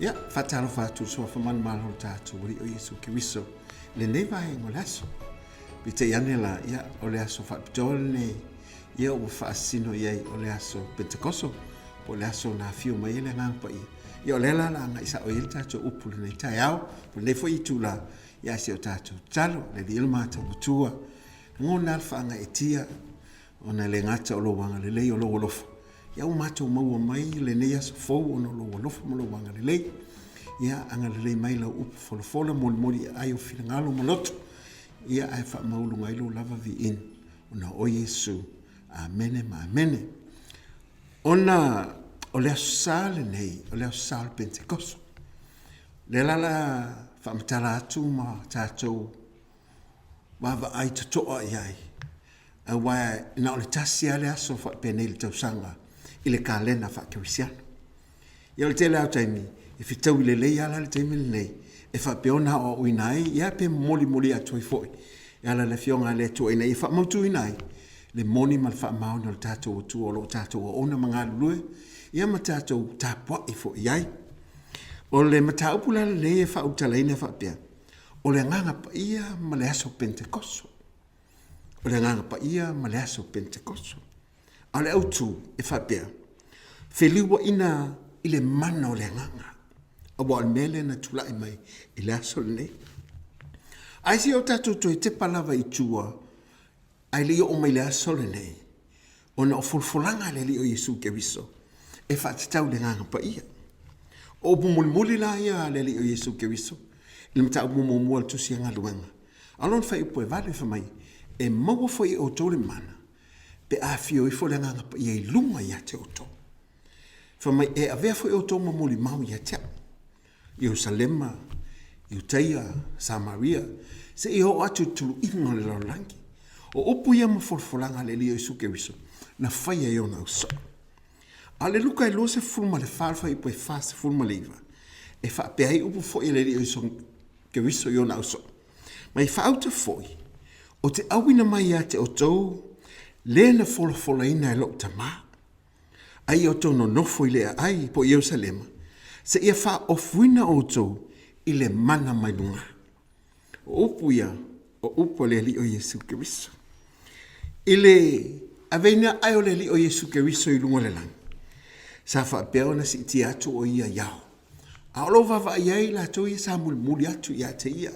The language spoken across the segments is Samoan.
Ia, faatalofa atu i le Suafa manumalo o le tatou Alii o Iesu Keriso i lenei vaega o le aso. Peitai ane la, ia, o le aso faapitoa lenei, ia ua faasino i ai o le aso Petekoso, po o le aso na afio mai ai le Agaga Paia. Ia o lea la o le a agai sao i ai le tatou upu i lenei taeao, po o lenei foi itula, ia a si o tatou tatalo, le Alii o le matou Matua, lagona lava le faagaeetia, ona e le gata o lou agalelei, o lou alofa, ia ua matou maua mai lenei aso fou ona o lou alofa ma lou agalelei. Ia agalelei mai lau upu folafola molimoli i aai o finagalo ma loto, ia ae faamaualuga ai lou lava viiga ona o oe Iesu. Amene ma amene. Ona o le Aso Sa lenei, o le Aso Sa o le Pentekoso. O lea la o le a faamatala atu ma tatou vaavaai totoa i ai, aua na o le tasi lava le aso faapenei i le tausaga i le kalena faakerisiano. Ia o le tele lava o taimi, e fetaui lelei lava la le taimi lenei e faapea ona aoaoina ai, ia pe molimoli atu ai foi e ala i le Afioga a le Atua ina ia faamautuina ai le moni ma le faamaoni o le tatou Atua o lo o tatou auauna ma galulue, ia ma tatou tapuai foi i ai. O le mataupu la lenei e faaulutalaina e faapea, O le Agaga Paia ma le Aso Penetekoso. O le Agaga Paia ma le Aso Penetekoso. A o le autu e faapea, feliuaina i le mana o le Agaga, aua o le mea lea na tulai mai i le aso lenei. Ae se i o tatou toe tepa lava i tua, ae le i oo mai i le aso lenei, ona o folafolaga a le Alii o Iesu Keriso e faatatau i le Agaga Paia. O upu mulimuli la ia a le Alii o Iesu Keriso i le mataupu muamua o le Tusi a Galuega, a o lona fuaiupu e 8 fai mai, E maua foi e outou le mana pe a afio ifo le Agaga Paia i luga ia te outou. Fai mai, e avea foi outou ma molimau ia te au. Ierusalema, Iutaia, Samaria, seia oo atu i le tuluiga o le lalolagi. O upu ia ma folafolaga a le Alii o Iesu Keriso na faia e ona ausoo. A o le Luka e 24 le fuaiupu e 49, e faapea ai upu foi a le Alii o Iesu Keriso i ona ausoo, Mai faauta foi, ou te auina mai ia te outou le na folafolaina e lou Tama. A ia outou nonofo i le aai po o Ierusalema, seia faaofuina outou i le mana mai luga. O upu ia, o upu a le Alii o Iesu Keriso. I le aveina ae o le Alii o Iesu Keriso i luga o le lagi, sa faapea ona siitia atu o ia i ao. A o lo o vaavaai ai latou ia sa mulimuli atu ia te ia,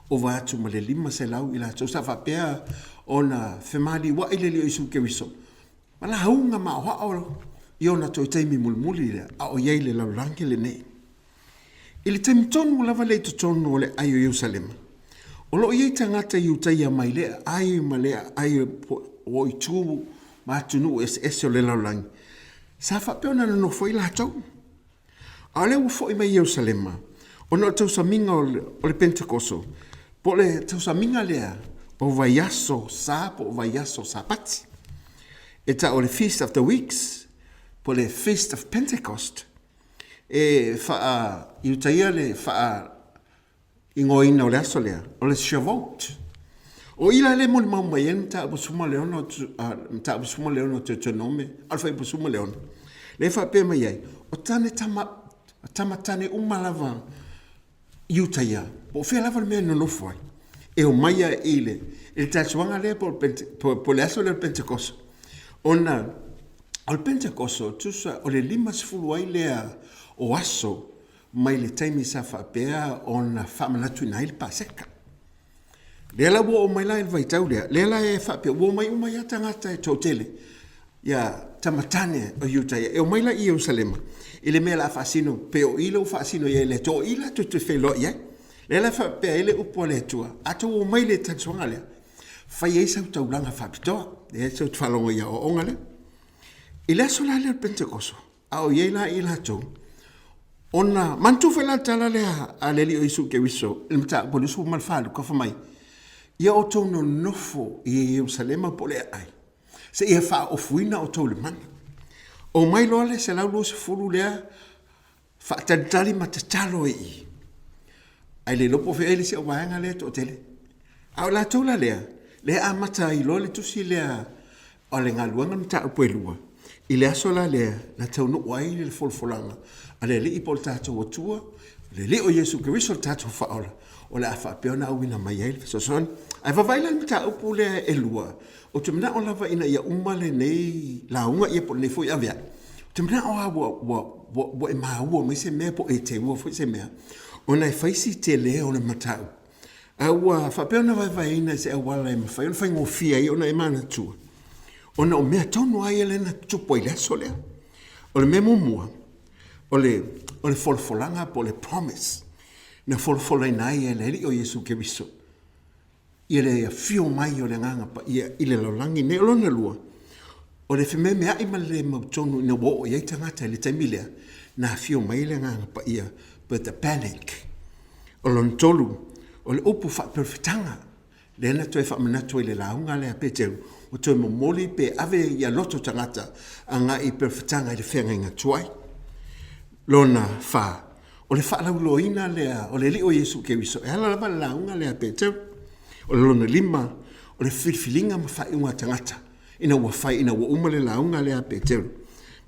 ova atu ma le 500 i latou sa faapea ona femaliuai le Alii o Iesu Keriso Ma lauga maoaʻo i ona toe taimi mulimuli lea a o i ai i le lalolagi lenei. I le taimi tonu lava lea i totonu o le aai o Ierusalema, o lo o i ai tagata Iutaia mai lea aai ma lea aai o itu ma atunuu eseese o le lalolagi, sa faapea ona nonofo ai latou. A o lea ua foi mai Ierusalema, ona o le tausamiga o le Penetekoso, po o le tausamiga lea o vaiaso sa po o vaiaso Sapati, e tau o le Feast of the Weeks, po o le Feast of Pentecost, e faa-Iutaia le faa igoaina o le aso lea, o le Shavuot. O i la lea e molimau mai ai le mataupu 16, mataupu 16 o Deuteronome, a o le fuaiupu 16, lea e faapea mai ai, o tane tama, tama tane uma lava Iutaia, po o fea lava le mea e nonofo ai, e omai a i le, i le tasuaga lea po o le aso lea o le Pentekoso, ona o le Pentekoso, tusa o le 50 ai lea o aso mai le taimi sa faapea ona faamanatuina ai le Paseka. Lea la ua oo mai la i le vaitau lea, lea la e faapea ua omai uma ai lava tagata e toatele, ia tamatane o Iutaia, e omai la i Ierusalema i le mea o le a faasino, pe o i lea ua faasino i ai e le Atua, o i latou te feiloai ai. Lea la e faapea ai le upu a le Atua, a outou omai i le talisoaga lea, fai ai sau taulaga faapitoa. Lea tou te faalogo i aoaoga lea. I le aso la lea o le Penetekoso, A o i ai la i latou, ona manatua foi la le tala lea a le Alii o Iesu Keriso i le mataupu 24 Luka fai mai, Ia outou nonofo i Ierusalema po o le aai, seia faaofuina outou i le mana. Omai loa le 120 lea faatalitali ma tatalo ai i i. Ae le iloa po o fea le isi au vaega lea e toatele. A o latou la lea, lea e amata ai loa le tusi lea o le galuega le mataupu e 2, i le aso la lea na taunuu ai le folafolaga a a le Alii po o le tatou Atua, o le Alii o Iesu Keriso le tatou Faaola, o le a faapea ona auina mai ai le fesoasoani. Ae vaavaai la i le mataupu lea e lua, ou te manao lava ina ia uma lenei lauga ia po o lenei foi avea'i, ou te manao lava ua e maua mai se mea po o e teua foi se mea, ona e fai si tele o le mataupu. Ae ua faapea ona vaevaeina i se auala e mafai ona faigofie ai ona e manatua, ona o mea tonu lava ia lea na tutupu ai i le aso lea. O le mea muamua, o le folafolaga po o le promise na folafolaina ai e le Alii o Iesu Keriso ia le afio mai o le Agaga Paia i le lalolagi nei. O lona lua, o le fememeai ma le le mautonu ina ua oo i ai tagata i le taimi lea na afio mai ai le Agaga Paia, but the panic. O lona tolu, o le upu faaperofetaga, lea na toe faamanatu ai i le lauga lea a Peteru, ua toe momoli pe ave ia loto tagata agai i perofetaga i le feagaiga tuai. Lona fa, o le faalauiloaina lea o le Alii o Iesu Keriso e ala lava i le lauga lea a Peteru. O le lona lima, o le filifiliga ma faaiuga a tagata ina ua fai ina ua uma le lauga lea a Peteru.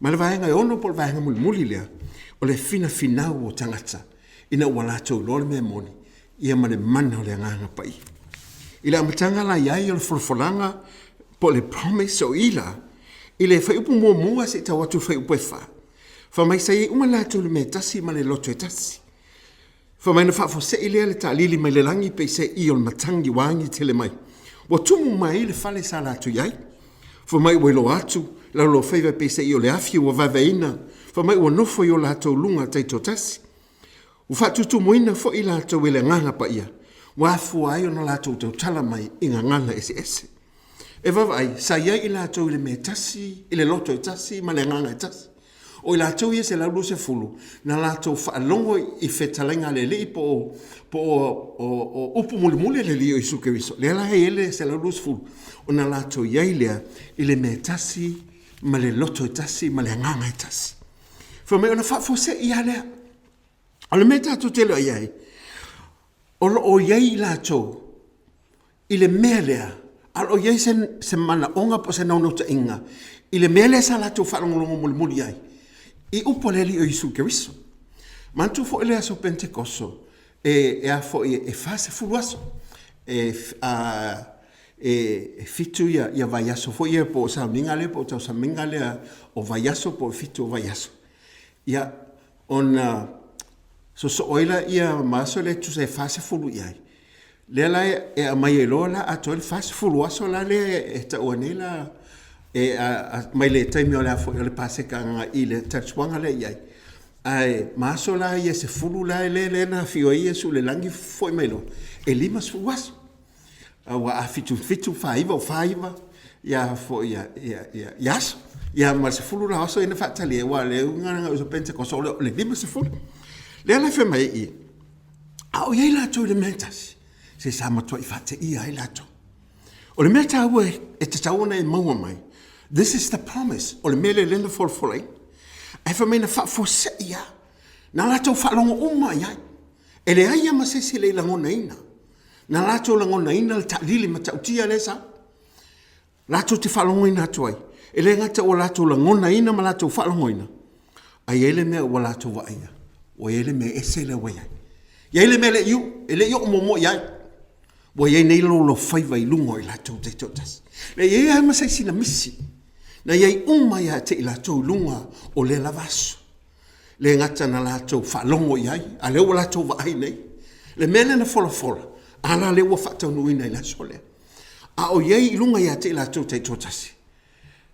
Ma le vaega e ono po o le vaega mulimuli lea, o le finafinau o tagata ina ua latou iloa le mea moni, ia ma le mana o le Agaga Paia. I le amataga la i ai o le folafolaga po o le promise o i la, i le fuaiupu muamua seia tau atu i le fuaiupu e 4, fai mai sa i ai uma latou i le mea e tasi ma le loto e tasi. Fai mai na faafuasei lea le taalili mai le lagi pei se i o le matagi ua agi tele mai. Ua tumu mai ai le fale sa latou i ai. Fai mai ua iloa atu laulofaiva pei se i o le afi ua vaevaeina. Fai mai ua nofo i o latou luga taitoatasi. Ua faatutumuina foi i latou e le Agaga Paia, ua afua ai ona latou tautala mai i gagana eseese. E vaavaai, sa i ai i latou i le mea e tasi, i le loto e tasi ma le agaga e tasi. O i latou ia 120, na latou faalogo i fetalaiga a le Alii po o, po o, o, o upu mulimuli a le Alii o Iesu Keriso, lea la e i ai le 120, ona latou i ai lea i le mea e tasi ma le loto e tasi ma le agaga e tasi. Fai mai ona faafuasei lava lea. O le mea tatou te iloa i ai, o lo o i ai i latou i le mea lea, a o lo o i ai se, se manaoga po o se naunautaiga i le mea lea sa latou faalogologo mulimuli ai, i upu a le Alii o Iesu Keriso. Manatua foi le aso Penetekoso, e, e a foi, e 40 aso, e, a, e fitu ia, ia vaiaso foi ia po o sauniga lea po o tausamiga lea o vaiaso po o fitu o vaiaso. Ia, ona sosoo ai lea ma aso lea e tusa e 40 i ai. Lea la e aumai ai loa la atoa ai le 40 aso la lea e taua nei la e a, mai le taimi o le a foi o le Paseka agai i le talituaga lea i ai. Ae ma aso la ia 10 la lea lea na afio ai Iesu i le lagi foi mai loa, e 50 aso. Aua a fitu fitu, fa iva o fa iva, ia foi ia, ia, ia, ia aso. Ia ma le 10 la aso ina faatali ai, aua o le uiga o Pentekoso o le 50. Lea la e fai mai ai i, a o i ai latou i le mea e tasi, se sa matuai faateia ai latou. O le mea taua e tatau ona e maua mai, this is the promise, o le mea lea lea na folafolaina. Ae fai mai na faafuasei lava, na latou faalogo uma i ai. E leai lava ma se isi e le i lagonaina. Na latou lagonaina le taalili matautia lea sa latou te faalogoina atu ai. E le gata ua latou lagonaina ma latou faalogoina, ae i ai le mea ua latou vaaia, ua i ai le mea ese lea ua i ai. E i ai le mea e le i oo muamua i ai, ua i ai nei loulofaiva i luga o i latou taitoatasi. E i ai lava ma se isi na misi, na i ai uma ia te i latou i luga o lea lava aso. Le gata na latou faalogo i ai, a lea ua latou vaai nei. Le mea lea na folafola, a la lea ua faataunuuina i le aso lea. A o i ai i luga ia te i latou taitoatasi,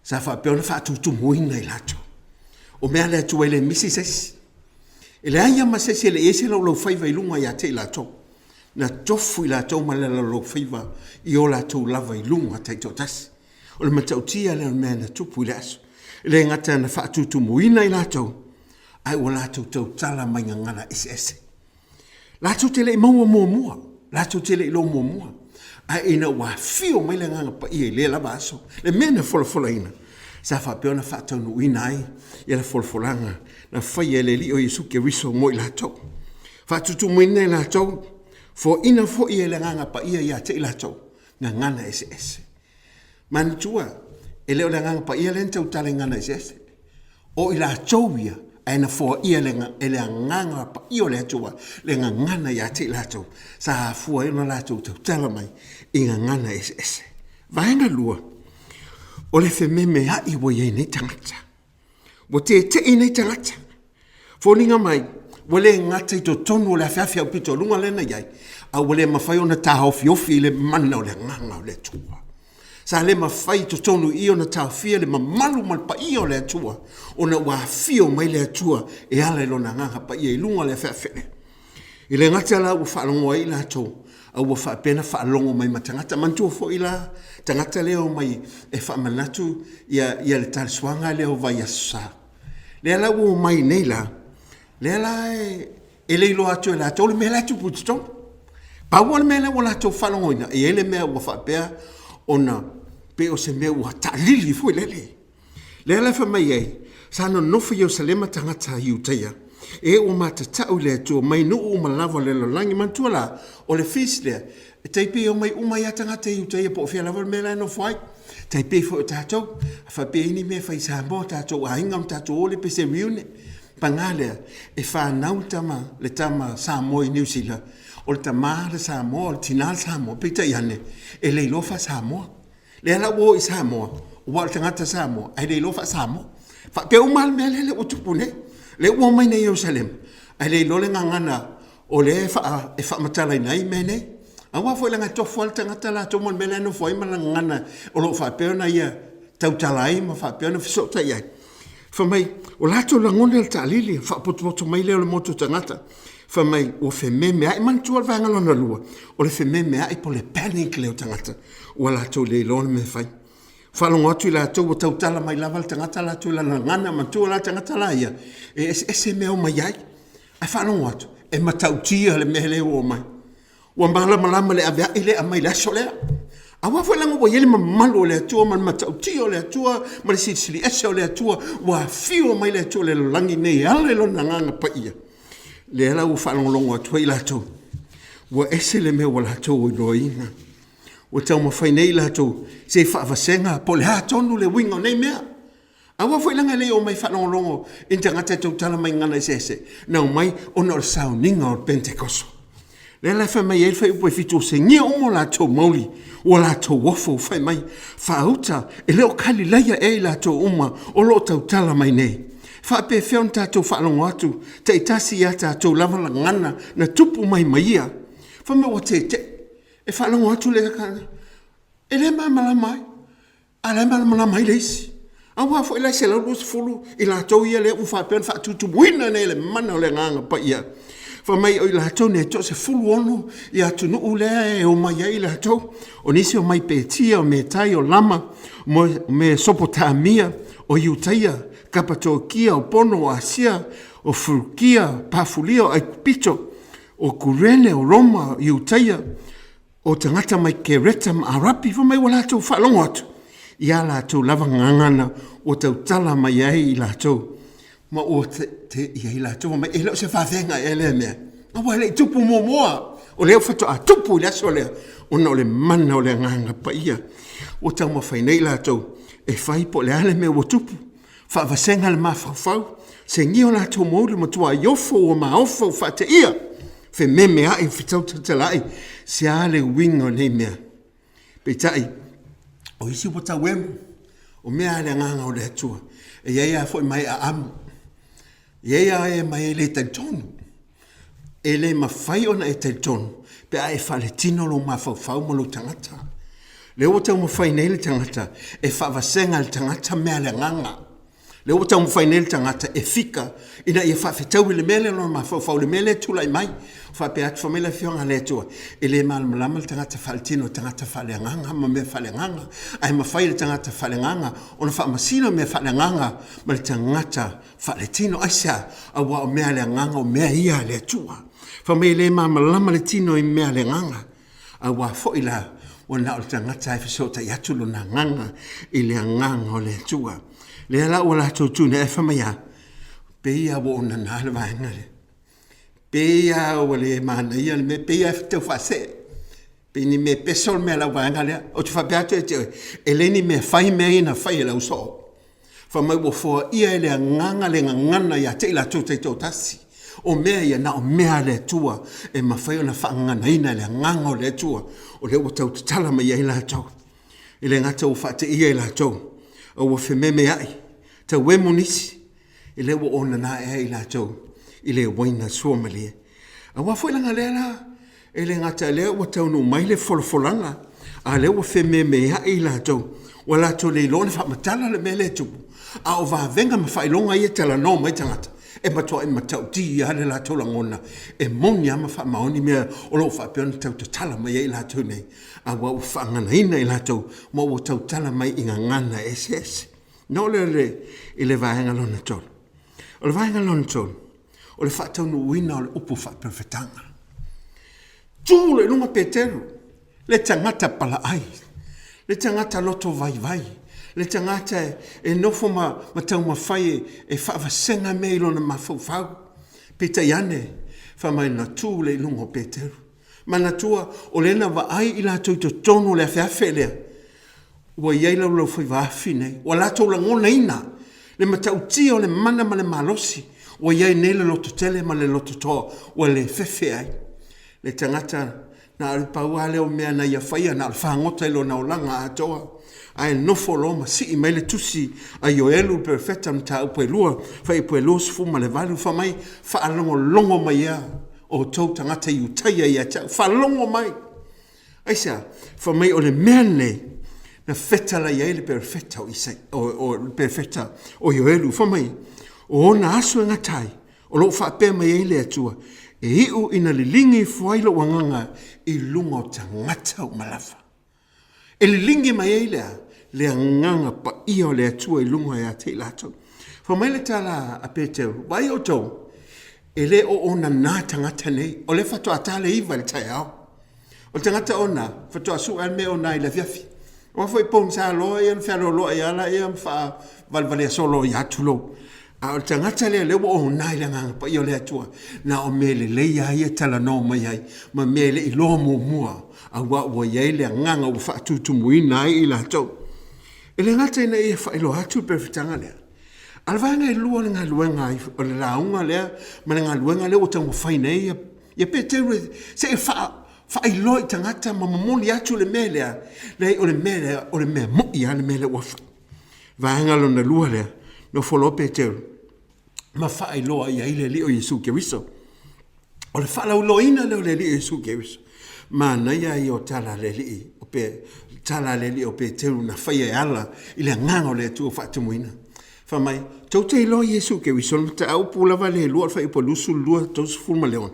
sa faapea ona faatutumuina i latou. O mea a le Atua e le misi se isi. E leai lava ma se isi e le i i ai se laulaufaiva i luga ia te i latou. Na tofu i latou ma le laulaufaiva i o latou lava i luga taitoatasi. O le matautia lea o le mea na tupu i le aso. E le gata na faatutumuina i latou, ae ua latou tautala mai gagana eseese. Latou te le i maua muamua, latou te le i iloa muamua, ae ina ua afio mai le Agaga Paia i lea lava aso, le mea na folafolaina, sa faapea ona faataunuuina ai ia le folafolaga na faia e le Alii o Iesu Keriso mo i latou. Faatutumuina i latou, foaina foi e le Agaga Paia ia te i latou, gagana eseese. Manatua, e le o le Agaga Paia lea na tautala i gagana eseese. O i latou ia, Ae na foaia e le Agaga Paia o le Atua le gagana ia te i latou, sa afua ai ona latou tautala mai i gagana eseese. Vaega 2, o le fememeai ua i ai nei tagata. Ua tete'i nei tagata. Foliga mai, ua le gata i totonu o le afeafe aupito i luga lea na i ai, a ua le mafai ona taofiofi i le mana o le Agaga o le Atua. Sa le mafai i totonu i i ona taofia le mamalu ma le paia o le Atua, ona ua afio mai le Atua e ala i Lona Agaga Paia i luga o le afeafe lea. E le gata la ua faalogo ai i latou, a ua faapea ona faalogo mai ma tagata. Manatua foi la tagata lea e omai e faamanatu ia le talisoaga lea o Vaiaso Sa. Lea la ua omai nei la, lea la e le iloa atu e latou le mea la e tupu i totonu. Pau lava le mea lea ua latou faalogoina, e i ai le mea ua faapea ona pei o se mea ua taalili foi lele. Lea la e fai mai ai, sa nonofo i Ierusalema tagata Iutaia, e ua matatau i le Atua mai nuu uma lava o le lalolagi. Manatua la, o le feast lea, e tai pei e omai uma ai lava tagata Iutaia po o fea lava le mea la e nofo ai. Tai pei foi o tatou, a faapea e i ai ni mea e fai i Samoa, tatou aiga ma tatou o lea pei se reunion. Paga lea, e fanau le tama, le tama Samoa i Niu Sila, o le tama le Samoa, o le tina le Samoa, peitai ane, e le iloa faa-Samoa. Lea la ua o i Samoa, aua o le tagata Samoa, ae le iloa faa-Samoa. Faapea uma lava le mea lea ua tupu nei. Lea ua omai nei i Ierusalema, ae le iloa le gagana o lea e faamatalaina ai mea nei. Aua foi leaga e tofu lava le tagata latou ma le mea la e nofo ai ma lana gagana o lo o faapea ona ia tautala ai ma faapea ona fesootai ai. Fai mai, o latou lagona le taalili, faapotopoto mai lea o le motu o tagata. Fai mai, ua fememeai, manatua le vaega lona lua, o le fememeai po o le panic lea o tagata, ua latou le iloa le mea e fai. Faalogo atu i latou ua tautala mai lava le tagata latou i lana gagana, matua la le tagata la ia, e eseese mea e omai ai. Ae faalogo atu, e matautia le mea lea ua omai. Ua malamalama le aveai lea e aumai i le aso lea. Aua foi leaga ua i ai le mamalu o le Atua ma le matautia o le Atua ma le Silisili Ese o le Atua, ua afio mai le Atua i le lalolagi nei e ala i Lona Agaga Paia. Lea la ua faalogologo atu ai latou, ua ese le mea ua latou iloaina. Ua taumafai nei latou se i faavasega po o le a tonu le uiga o nei mea. Aua foi leaga e le i omai faalogologo i ni tagata e tautala mai i gagana eseese, na omai ona o le sauniga o le Penetekoso. Lea la e fai mai ai le fuaiupu e 7, ua segia uma o latou mauli, ua latou ofo, fai mai, faauta, e le o Kalilaia ea i latou uma o lo o tautala mai nei? E faapefea ona tatou faalogo atu taitasi i a tatou lava gagana na tupu mai ma ia? Fai mai ua teteʻe, e faalogo atu le e le malamalama ai. A o la e malamalama ai le isi. Aua foi la e 120 i latou ia lea ua faapea ona faatutumuina nei e le mana o le Agaga Paia. Fai mai o i latou nei e toa-16 i atunuu lea e omai ai i latou. O nisi omai Petia, o Metai, o Lama, o Mesopotamia, o Iutaia, Kapatokia, o Pono, o Asia, o Furukia, Pafulia, o Aikupito, o Kurene, o Roma, o Iutaia, o tagata mai Kereta ma Arapi, fai mai ua latou faalogo atu i a latou lava gagana ua tautala mai ai i latou, ma ua te i ai latou, fai mai, e le o se vavega ea lea mea, aua e le i tupu muamua, o lea faatoa tupu i le aso lea, ona o le mana o le Agaga Paia. Ua taumafai nei latou e fai po o le a le mea ua tupu, faavasega le mafaufau, segia o latou mouli matua iofo ua maofa ua faateia, fememeai fetautatalai, se a le uiga o nei mea. Peitai, o isi ua tau emo, o mea a le agaga o le Atua, e i ai lava foi ma e aamo, e i ai lava e ma e le talitonu. E le mafai ona e talitonu pe a e faaletino lou mafaufau ma lou tagata. Lea ua taumafai nei le tagata e faavasega e le tagata mea a le agaga. Lea ua taumafai nei le tagata e fika ina ia faafetaui le mea lea lona mafaufau, le mea lea e tulai mai. Faapea atu, fai mai le Afioga a le Atua, e le malamalama le tagata faaletino i tagata faaleagaga ma mea faaleagaga, ae mafai e le tagata faaleagaga ona faamasino mea faaleagaga ma le tagata Faaletino, aisea? Aua o mea a le agaga o mea ia a le Atua. Fai mai e le malamalama le tino i mea a le agaga, aua foi la ua na o le tagata e fesootai atu lona agaga i le agaga o le Atua. Lea la ua latou tu nei ae fai mai a, pei lava ua ou nana le vaega lea. Pei lava ua le manaia le mea, pei lava e tau faasee. Pei ni mea peso le mea a lau vaega lea. Ou te faapea atu ia te oe, e le ni mea fai mea ia na fai e le au soo. Fai mai ua foaia e le Agaga le gagana ia te i latou taitoatasi. O mea ia, na o mea a le Atua e mafai ona faagaganaina e le Agaga o le Atua, o lea ua tau tatala mai ai latou. E le gata ua faateia i latou, a ua fememeai, tau emo nisi, e lea ua onana ea i latou i le uaina suamalie. Aua foi leaga o lea la, e le gata o lea ua taunuu mai le folafolaga, a o lea ua fememeai i latou, ua latou le iloa ona faamatala le mea lea e tupu, a o vavega ma faailoga ia e talanoa mai tagata, e matuai matautia lava le latou lagona, e moni lava ma faamaoni mea o lo o faapea ona tau tatala mai ai i latou nei, aua ua faaganaina i latou ma ua tautala mai i gagana eseese. Ona oo lea i le vaega lona tolu. O le vaega lona tolu, o le faataunuuina o le upu faaperofetaga. Tu loa i luga Peteru, le tagata palaai, le tagata loto vaivai, le tagata e nofo ma taumafai e faavasega mea i lona mafaufau. Peitai ane, fai mai na tu lea i luga o Peteru. Manatua, o lea na vaai i latou i totonu o le afeafe lea, ua i ai laulaufaiva afi nei, ua latou lagonaina le matautia o le mana ma le malosi ua i ai nei le lototele ma le lototoa ua le fefe ai. Le tagata na o le pau lava lea o mea na ia faia na o le fagota i lona olaga atoa, ae nofo loa ma sii mai le tusi a Ioelu le perofeta i mataupu e 2, fuaiupu e 28, fai mai, faalogologo mai ea outou tagata Iutaia ia te au, faalogo mai. Aisea? Fai mai o le mea lenei na fetalai ai le perofeta o Isaia, o le perofeta o Ioelu, fai mai, o ona aso e gata ai, o lo o faapea mai ai le Atua, e iu ina liligi ifo ai lou agaga i luga o tagata uma lava. E liligi mai ai le a? Le agaga paia o le Atua i luga ia te i latou. Fai mai le tala a Peteru, vaai outou, e le o onana tagata nei, o lea faatoa ta le 9 i le taeao. O le tagata ona, faatoa sue lava le mea ona i le afiafi. Aua foi pogisa loa ona fealoaloai lava lea ma faavalevalea solo ia tulou. A o le tagata lea o lea ua ona i le Agaga Paia o le Atua, na o mea lelei lava ia e talanoa mai ai, ma mea e le i iloa muamua, aua ua i ai le Agaga ua faatutumuina ai i latou. E le gata ina ia faailoa atu le perofetaga lea, a o le vaega e lua o le galuega o le lauga lea ma le galuega lea ua taumafai nei ia Peteru se i faailoa i tagata ma momoli atu le mea lea, leai o le mea lea, o le mea moi lava le mea lea ua fai. Vaega lona lua lea, nofo loa Peteru ma faailoa i ai le Alii o Iesu Keriso. O le faalauiloaina lea o le Alii o Iesu Keriso, manaia ia o tala a le Alii o pe, tala a le Alii o Peteru na faia e ala i le agaga o le Atua faatumuina. Fai mai, tou te iloa Iesu Keriso, le mataupu lava le lua o le fuaiupu 22, 36.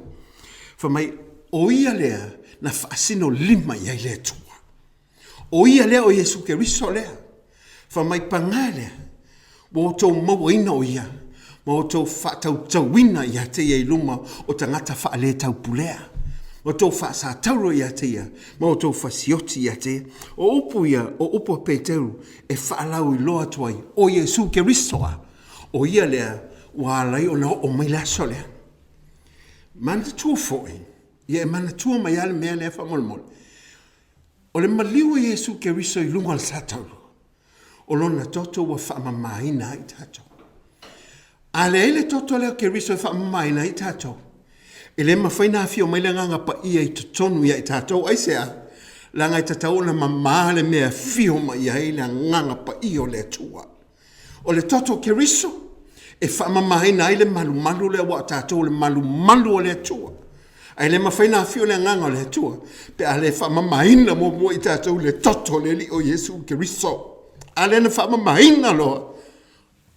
Fai mai, o ia lea na faasino lima i ai le Atua. O ia lea o Iesu Keriso lea. Fai mai, paga lea, ua outou mauaina o ia, ma outou faatautauina ia te ia i luma o tagata faaletaupulea, ma outou faasatauro ia te ia, ma outou fasioti ia te ia. O upu ia, o upu a Peteru e faalauiloa atu ai, o Iesu Keriso a, o ia lea ua ala ai ona oo mai le aso lea. Manatua foi, ia e manatua mai lava le mea lea faamolemole, O le maliu o Iesu Keriso i luga o le satauro, o lona toto ua faamamaina ai tatou. A leai le toto lea o Keriso e faamamaina ai tatou, e le mafai ona afio mai le Agaga Paia i totonu ia i tatou. Aisea? Leaga e tatau ona mama le mea e afio mai ai le Agaga Paia o le Atua. O le toto o Keriso e faamamaina ai le malumalu lea aua o tatou o le malumalu o le Atua. Ae le mafai ona afio le Agaga o le Atua pe a le faamamaina muamua i tatou le toto o le Alii o Iesu Keriso. A lea na faamamaina loa,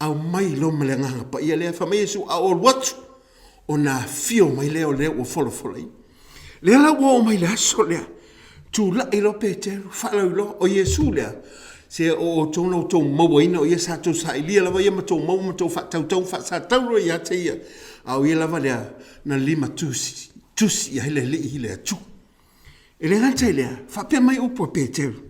aumai loa ma le Agaga Paia lea. Fai mai Iesu, a ou alu atu, ona afio mai lea o lea ua folafolaina. Lea la ua oo mai le aso lea, tulai loa Peteru, faalauiloa, o Iesu lea, se o outou na outou mauaina, o ia sa outou sailia lava ia ma outou maua ma outou faatautau faasatauro ia te ia, a o ia lava lea na lima tusi, tusi i ai le Alii i le Atua. E le gata i lea, faapea mai upu a Peteru,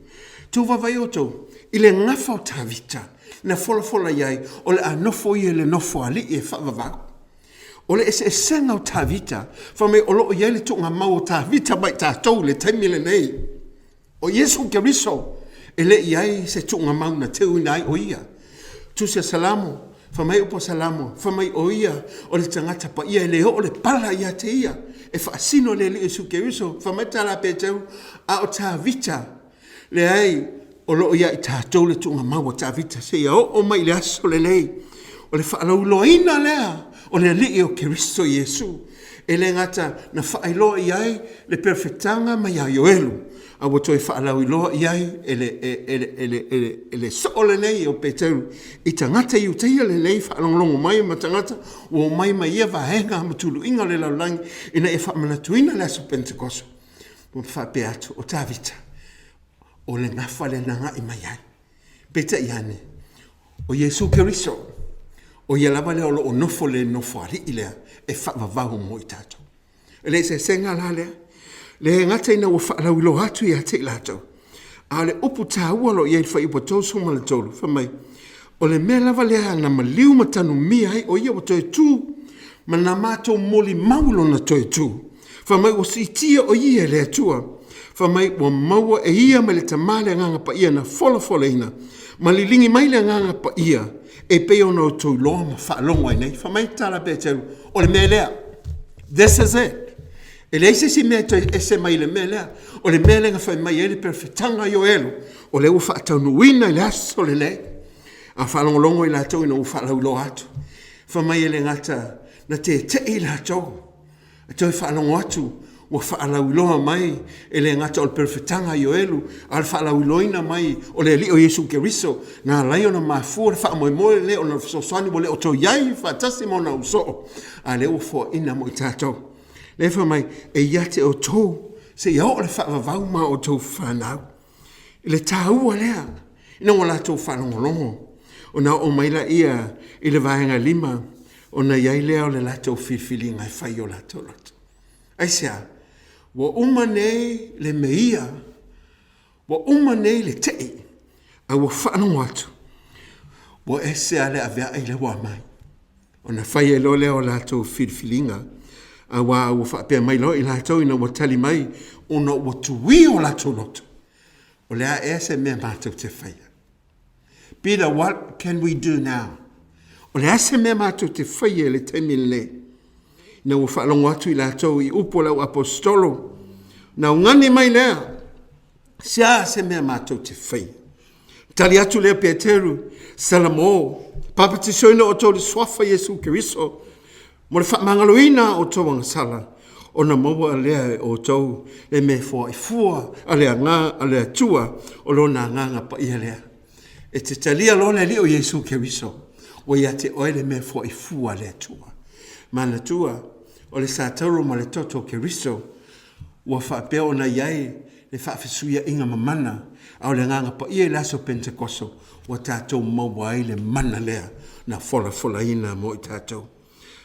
tou vaavaai outou i le gafa o Tavita na folafola i ai o le a nofo ia i le nofoalii e faavavau. O le eseesega o Tavita, fai mai o lo o i ai le tuugamau o Tavita ma i tatou i le taimi lenei. O Iesu Keriso, e le i ai se tuugamau na teuina ai o ia. Tusi a Salamo, fai mai upu a Salamo, fai mai o ia o le tagata paia e le oo le pala ia te ia, e faasino le Alii Iesu Keriso. Fai mai le tala a Peteru, a o Tavita, leai, o lo o ia i tatou le tuugamau a Tavita seia oo mai i le aso lenei. O le faalauiloaina lea o le Alii o Keriso Iesu. E le gata na faailoa i ai le perofetaga mai ia Ioelu, a ua toe faalauiloa i ai e le, e, e, e, le, e, le, e le soo lenei o Peteru i tagata Iutaia lelei faalogologo mai ma tagata ua omai mai ia vaega ma tuluiga o le lalolagi ina ia faamanatuina le aso Pentekoso. Ua faapea atu, o Tavita, o le gafa lea na agai mai ai. Peitai ane, o Iesu Keriso, o ia lava lea o lo o nofo le nofoalii lea e faavavau mo i tatou. E le eseesega la lea. Le gata ina ua faalauiloa atu ia te i latou, a o le upu taua o lo o i ai i le fuaiupu 33, fai mai, o le mea lava lea na maliu ma tanumia ai o ia ua toe tu, ma na matou molimau i lona toe tu. Fai mai ua siitia o ia e le Atua. Fai mai ua maua e ia mai le Tama le Agaga Paia na folafolaina, ma liligi mai le Agaga Paia e pei ona outou iloa ma faalogo ai nei. Fai mai tala Peteru, o le mea lea. This is it. E leai se isi mea e toe ese mai i le mea lea. O le mea lea na fai mai ai le perofetaga a Ioelu, o lea ua faataunuuina i le aso lenei. A faalogologo i latou ina ua faalauiloa atu, fai mai e le gata na tete'i i latou, E toe faalogo atu ua faalauiloa mai e le gata o le perofetaga a Ioelu, a o le faalauiloaina mai o le Alii o Iesu Keriso, na ala ai ona mafua le faamoemoe lea ona o le fesoasoani ua le o toe i ai faatasi ma ona usoo, a o lea ua foaina mo i tatou. Lea fai mai, e ia te outou seia oo le faavavau ma outou fanau. I le taua lea ina ua latou faalogologo, ona oo mai laia i le vaega 5, ona i ai lea o le latou filifiliga e fai i o latou loto. Aisea? Ua uma nei le meia, ua uma nei le tei, a ua faalogo atu, ua ese lava le aveai lea ua aumai. Ona fai ai loa lea o latou filifiliga, aua ua faapea mai loa i latou ina ua tali mai, ona ua tuia o latou loto, o le a ea se mea matou te faia? Peter, what can we do now? O le a se mea matou te faia i le taimi lenei? Ina ua faalogo atu i latou i upu o le au aposetolo, na augani mai lea, se a se mea matou te faia? Tali atu lea Peteru, Salamo, papatisoina outou i le suafa Iesu Keriso, mo le faamagaloina o outou agasala, ona maua lea e outou le mea e foai fua a le aga a le Atua o lona agaga paia lea. E te talia loa le Alii o Iesu Keriso, ua ia te oe le mea e foai fua a le Atua. Manatua, o le satauro ma le toto o Keriso, ua faapea ona i ai le faafesuiaʻiga mamana, a o le Agaga Paia i le aso Penetekoso, ua tatou maua ai le mana lea na folafolaina mo i tatou.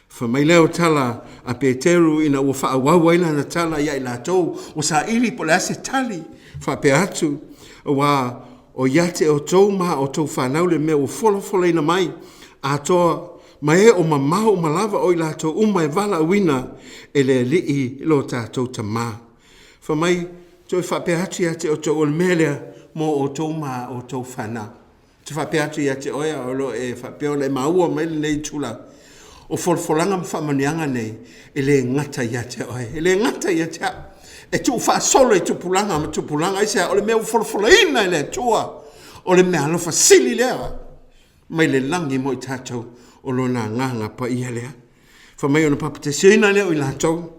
Fai mai lea o tala a Peteru ina ua faaauau ai lana tala ia i latou, ua saili po o le a se tali, faapea atu, aua o ia te outou ma a outou fanau le mea ua folafolaina mai, atoa ma e o mamao uma lava o i latou uma e valaauina e le Alii lo tatou Tama. Fai mai, toe faapea atu ia te outou o le mea lea mo outou ma a outou fanau. Ou te faapea atu ia te oe a o lo o e faapea ona e maua mai lenei itula, o folafolaga ma faamanuiaga nei, e le gata ia te oe, e le gata ia te au. E tuufaasolo i tupulaga ma tupulaga, aisea? O le mea ua folafolaina e le Atua, o le meaalofa sili lea mai le lagi mo i tatou, o Lona Agaga Paia lea. Fai mai ona papateseina lea o i latou,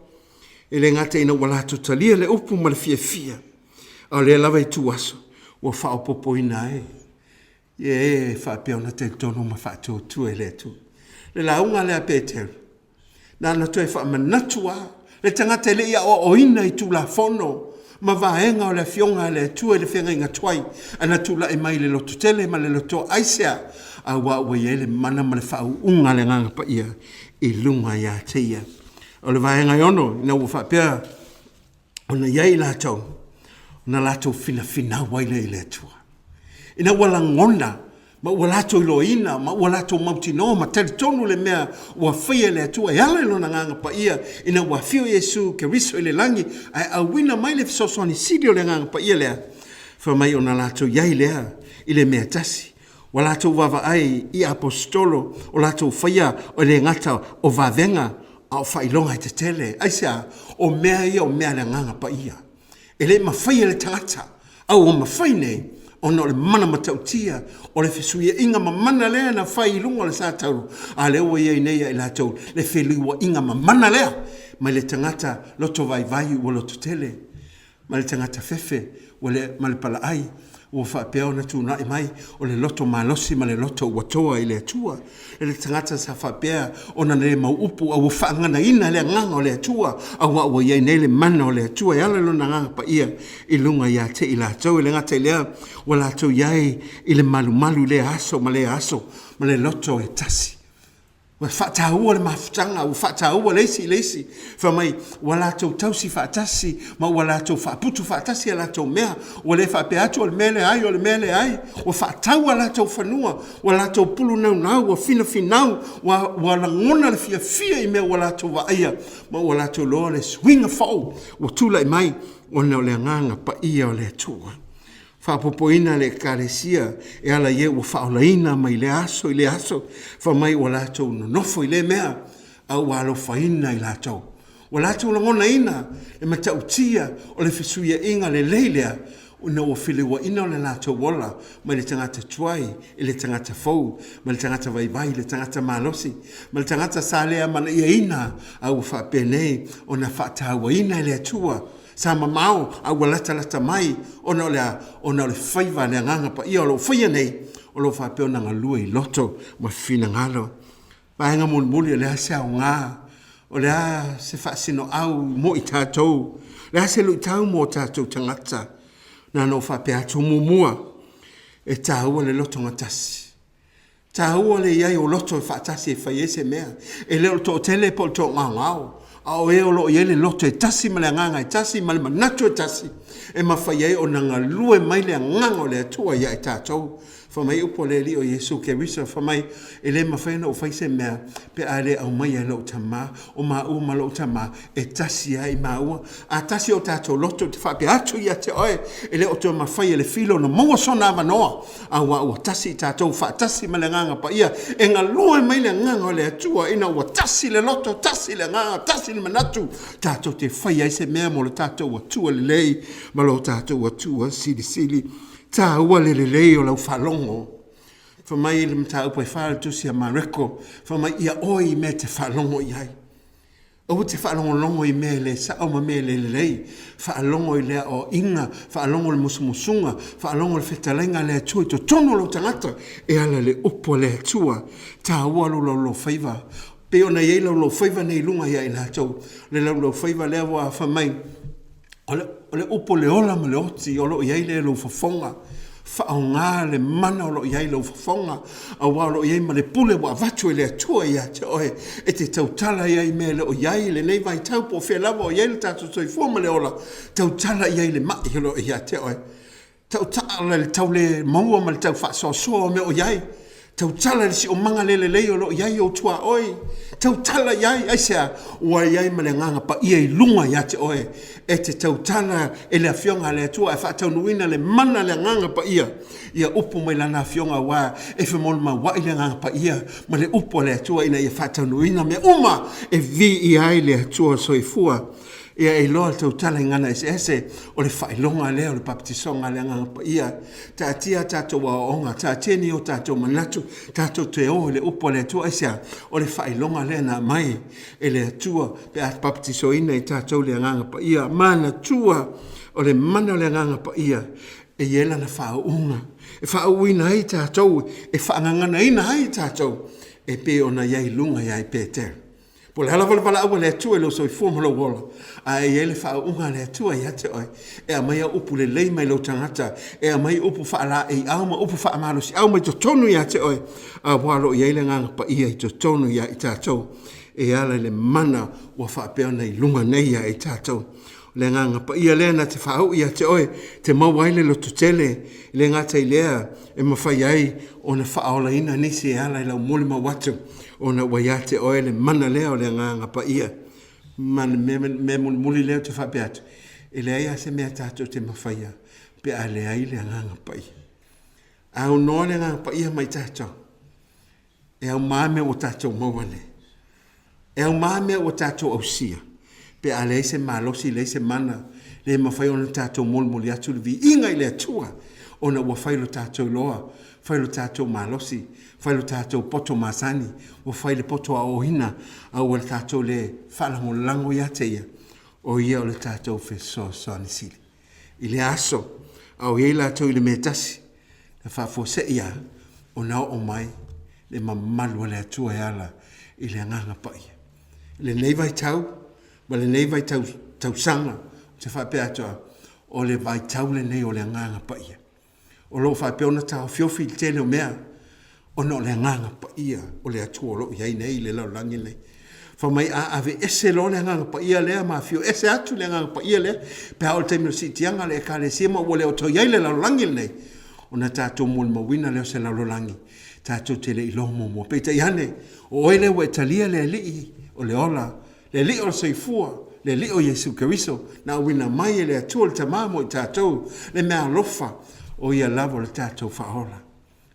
e le gata ina ua latou talia le upu ma le fiafia, a o lea lava ituaso ua faaopoopoina ai e e faapea ona talitonu ma faatuatua i le Atua. Le lauga lea a Peteru, na ona toe faamanatu lava le tagata e le i aoaoina i Tulafono ma vaega o le Afioga a le Atua i le feagaiga tuai, ae na tulai mai i le lototele ma le lotoa. Aisea? Aua ua i ai le mana ma le faauuga a le Agaga Paia i luga ia te ia. O le vaega e ono, ina ua faapea ona i ai i latou, ona latou finafinau ai lea i le Atua. Ina ua lagona ma ua latou iloaina ma ua latou mautinoa ma talitonu le mea ua faia e le Atua e ala i Lona Agaga Paia, ina ua afio Iesu Keriso i le lagi ae auina mai le fesoasoani sili o le Agaga Paia lea, fai mai ona latou i ai lea i le mea tasi. Ua latou vaavaai i Aposetolo o latou faia e le gata o vavega a o faailoga e tetele. Aisea? O mea ia o mea a le Agaga Paia. E le mafai e le tagata, a ua mafai nei ona o le mana matautia o le fesuiaiga mamana lea na fai i luga o le satauro, a lea ua i ai nei ia i latou le feliuaiga mamana lea mai le tagata loto vaivai ua loto tele. ma le tagata fefe ua le, ma le palaai, ua faapea ona tunai mai o le loto malosi ma le loto ua toa i le Atua. E le tagata sa faapea ona le mau upu a ua faaganaina le Agaga o le Atua, aua ua i ai nei le mana o le Atua e ala i Lona Agaga Paia i luga ia te i latou. E le gata i lea, ua latou i ai i le malumalu i lea aso ma lea aso ma le loto e tasi. Ua faataua le mafutaga, ua faataua le isi i le isi. Fai mai, ua latou tausi faatasi, ma ua latou faaputu faatasi a latou mea. Ua le faapea atu o le mea lea ai, o le mea lea ai. Ua faatau a latou fanua, ua latou pulu naunau, ua finafinau, ua, ua lagona le fiafia i mea ua latou vaaia, ma ua latou iloa le suiga fou ua tulai mai ona o le Agaga Paia o le Atua. Faaopoopoina le Ekalesia e ala i e ua faaolaina mai lea aso i lea aso, fai mai ua latou nonofo i lea mea, a ua alofaina i latou. Ua latou lagonaina le matautia o le fesuiaiga lelei lea ina ua feliuaina le latou ola mai le tagata tuai i le tagata fou, mai le tagata vaivai i le tagata malosi, ma le tagata sa le amanaiaina, a ua faapenei ona faatauaina e le Atua Sa mamao a ua latalata mai ona o le a? Ona o le faiva a le Agaga Paia o lo o faia nei, o lo o faapea ona galue i loto ma finagalo. Vaega mulimuli, o le a se aoga? O le a se faasinoau mo i tatou? O le a se luitau mo tatou tagata? Na ona ou faapea atu, muamua, e taua le lotogatasi. Taua le i ai o loto e faatasi e fai ai se mea. E le o le toatele po o le toagaogao, a o e o lo o i ai le loto e tasi ma le agaga e tasi ma le manatu e tasi e mafai ai ona galue mai le Agaga o le Atua ia i tatou. Fai mai upu a le Alii o Iesu Keriso, fai mai, E le mafai ona ou fai se mea pe a le aumaia e lou Tama, o maua ma lou Tama e tasi ai maua. A tasi o tatou loto ou te faapea atu ia te oe, e le o toe mafai e le filo ona maua sona avanoa, aua ua tasi i tatou faatasi ma le Agaga Paia, e galue mai le Agaga o le Atua ina ua tasi le loto, tasi le agaga, tasi le manatu, tatou te faia ai se mea mo le tatou Atua lelei ma lo tatou Atua silisili. Taua le lelei o lau faalogo. Fai mai le mataupu e fa le tusi a Mareko, fai mai ia oe i mea e te faalogo i ai. Aua te faalogologo i mea e le sao ma mea e le lelei. Faalogo i le aoaiga, faalogo i le musumusuga, faalogo i le fetalaiga a le Atua i totonu o lou tagata e ala i le upu a le Atua. Taua lou laulaufaiva. Pei ona i ai laulaufaiva nei i luga ia i latou. O le laulaufaiva lea ua fai mai, O le, o le upu o le ola ma le oti o lo o i ai lea i lou fofoga. Faaaoga le mana o lo o i ai i lou fofoga, aua o lo o i ai ma le pule ua avatu e le Atua ia te oe e te tautala i ai i mea e le o i ai i lenei vaitau po o fea lava o i ai le tatou soifua ma le ola, tautala i ai i le mai o lo o ia te oe. Tautala i le tau le maua ma le tau faasoasoa o mea o i ai. Tautala i le siomaga le lelei o lo o i ai ou tuaoi. Tautala i ai, aisea? Ua i ai ma le Agaga Paia i luga ia te oe. E te tautala e le Afioga a le Atua e faataunuuina le mana a le Agaga Paia ia upu mai Lana Afioga aua e femolimauai le Agaga Paia ma le upu a le Atua ina ia faataunuuina mea uma e viia ai le Atua Soifua. Ia e iloa le tautala i gana eseese o le faailoga lea o le papatisoga a le Agaga Paia. Taatia a tatou aoaoga, taatia ni o tatou manatu, tatou te o i le upu a le Atua. Aisea? O le faailoga lea na aumai e le Atua pe a papatisoina i tatou le Agaga Paia. Manatua o le mana o le Agaga Paia e i ai lana faauuga, e faauuina ai tatou, e faagaganaina ai tatou e pei ona i ai i luga ia Petera. Po o le a lava le valaau a le Atua i lou soifua ma lou ola, a e i ai le faauuga a le Atua ia te oe, e aumai au upu lelei mai lou tagata, e aumai upu faalaeiau ma upu faamalosiau mai totonu ia te oe, aua o lo o i ai le Agaga Paia i totonu ia i tatou, e ala i le mana ua faapea ona i luga nei ia i tatou. O le Agaga Paia lea na te faauu ia te oe, te maua ai le lototele, e le gata i lea, e mafai ai ona faaolaina nisi e ala i lau molimau atu, ona ua ia te oe le mana lea o le Agaga Paia. Ma le mea mulimuli lea ou te faapea atu, e leai lava se mea tatou te mafaia pe a leai le Agaga Paia. Aunoa le Agaga Paia mai tatou. E aumā mea ua tatou maua nei. E aumā mea ua tatou ausia. Pe a leai se malosi, leai se mana, le mafai ona tatou molimoli atu le viiga i le Atua, ona ua fai lo tatou iloa, fai lo tatou malosi, fai lo tatou poto masani, ua fai le poto aoaoina, a ua tatou le faalagolago ia te Ia, o Ia o le tatou fesoasoani sili. I lea aso, a o i ai latou i le mea e tasi, na faafuasei lava ona oo mai le mamalu o le Atua e ala i le Agaga Paia. I lenei vaitau ma lenei vaitau tausaga, ou te faapea atu au, o le vaitau lenei o le Agaga Paia. O lo o faapea ona taofiofi le tele o mea, ona o le Agaga Paia o le Atua o lo o i ai nei i le lalolagi lenei. Fai mai a aveese loa le Agaga Paia lea ma afio ese atu le Agaga Paia lea, pe a oo i le taimi o le siitiaga a le Ekalesia ma ua le o toe i ai le lalolagi lenei, ona tatou molimauina lea o se lalolagi tatou te le i iloa muamua. Peitai ane, o oe lea ua e talia le Alii o le ola, le Alii o le soifua, le Alii o Iesu Keriso, na auina mai e le Atua le Tama mo i tatou, le meaalofa, o Ia lava o le tatou Faaola.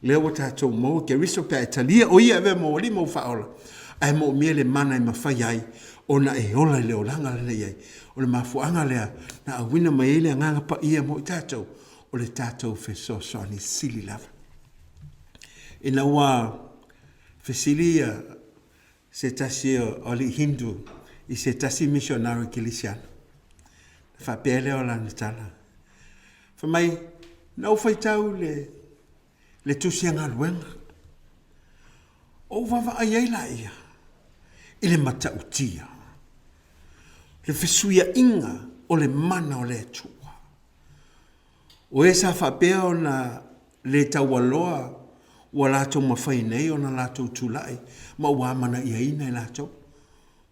Lea ua tatou maua Keriso pe a e talia o Ia e avea ma ou Alii ma ou Faaola, ae moomia le mana e mafai ai ona e ola i le olaga lena i ai. O le mafuaaga lea na auina mai ai le Agaga Paia mo i tatou, o le tatou fesoasoani sili lava. Ina ua fesili ia se tasi o alii Hindu i se tasi misionari kerisiano, ona faapea lea o lana tala, fai mai, Na ou faitau i le tusi a galuega, ou vaavaai ai laia i le matautia, le fesuiaiga o le mana o le Atua. O e sa faapea ona le taualoa ua latou mafai nei ona latou tulai ma ua amanaiaina e latou.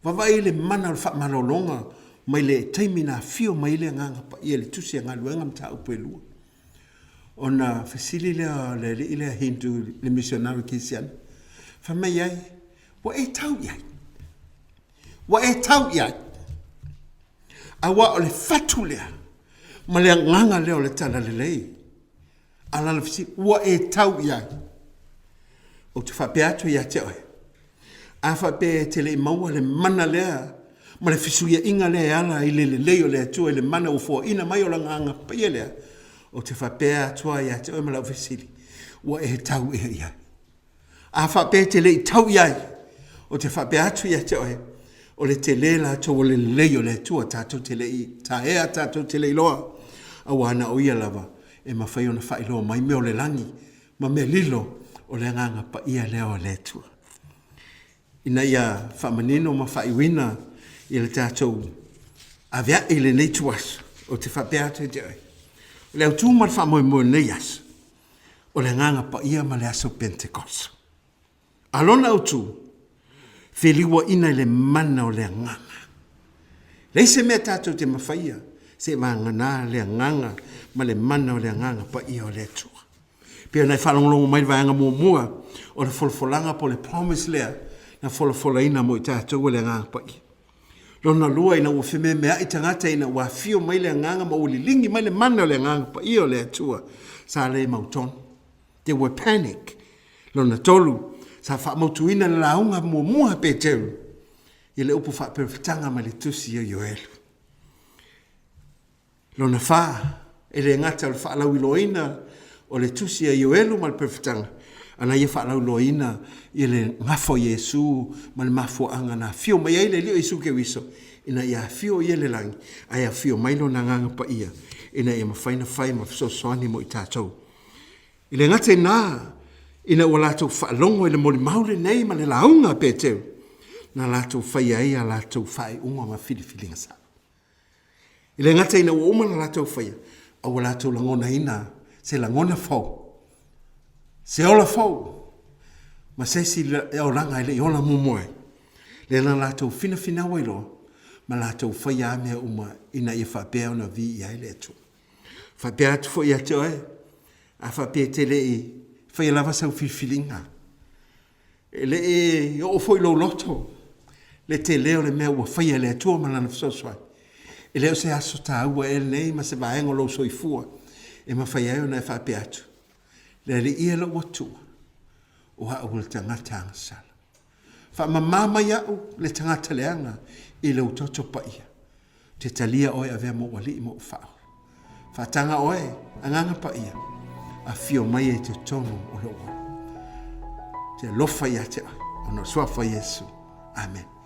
Vaavaai i le mana o le faamalologa mai le taimi na afio mai ai le Agaga Paia i le Tusi a Galuega Mataupu e 2. Ona fesili lea o le alii lea Hindu le misionari kerisiano, fai mai ai, Ua e tau i ai? Ua e tau i ai? Aua o le fatu lea ma le agaga lea o le talalelei. A lana fesili, ua e tau i ai? Ou te faapea atu ia te oe, a faapea e te le i maua le mana lea ma le fesuiaiga lea e ala i le lelei o le Atua i le mana ua foaina mai o Lana Agaga Paia lea, ou te faapea atu ai ia te oe ma lau fesili, ua e tau ea i ai? A faapea e te le i tau i ai, ou te faapea atu ia te oe, o le tele latou o le lelei o le Atua, tatou te le i taea, tatou te le i iloa, aua na o Ia lava e mafai ona faailoa mai mea o le lagi ma mea lilo o le Agaga Paia lea o le Atua. Ina ia faamanino ma faaiuina i le tatou avea'i i lenei ituaso, ou te faapea atu ia te oe, o le autu ma le faamoemoe o lenei aso, o le Agaga Paia ma le aso Pentekoso. A lona autu, feliuaina i le mana o le Agaga. Leai se mea tatou te mafaia se vagana le Agaga ma le mana o le Agaga Paia o le Atua. Pei ona e faalogologo mai le vaega muamua o le folafolaga po o le promise lea na folafolaina mo i tatou e le Agaga Paia. Lona lua, ina ua fememeai tagata ina ua afio mai le Agaga ma ua liligi mai le mana o le Agaga Paia o le Atua, sa le mautonu. They were panic. Lona tolu, sa faamautuina le lauga muamua a Peteru i le upu faaperefetaga mai le tusi o Ioelu. Lona fa, e le gata o le faalauiloaina o le tusi a Ioelu ma le Perofetaga, a na ia faalauiloaina i le gafa o Iesu ma le mafuaaga na afio mai ai le Alii o Iesu Keriso, ina ia afio Ia i le lagi, ae afio mai Lona Agaga Paia, ina ia mafai ona fai ma fesoasoani mo i tatou. E le gata i na, ina ua latou faalogo i le molimau lenei ma le lauga a Peteru, na latou faia ai a latou faaiuga ma filifiliga sao. E le gata ina ua uma ona latou faia, a ua latou lagonaina se lagona fou, se ola fou, ma se isi olaga e le i ola muamua ai. Lea na latou finafinau ai loa ma latou faia a mea uma ina ia faapea ona viia ai le Atua. Faapea atu foi ia te oe, a faapea e te le i faia lava sau filifiliga, E le i oo foi lou loto le tele o le mea ua faia e le Atua ma Lana fesoasoani. E le o se aso taua ea lenei ma se vaega o lou soifua e mafai ai ona e faapea atu, Le Alii e lou Atua, o a'u o le tagata agasala. Faamama mai a'u le tagata leaga i lou toto paia. Ou te talia oe avea mou Alii ma ou Faaola. Faataga oe, Agaga Paia, afio mai i totonu o lou ola. Te alofa ia te oe, ona o le Suafa o Iesu. Amen.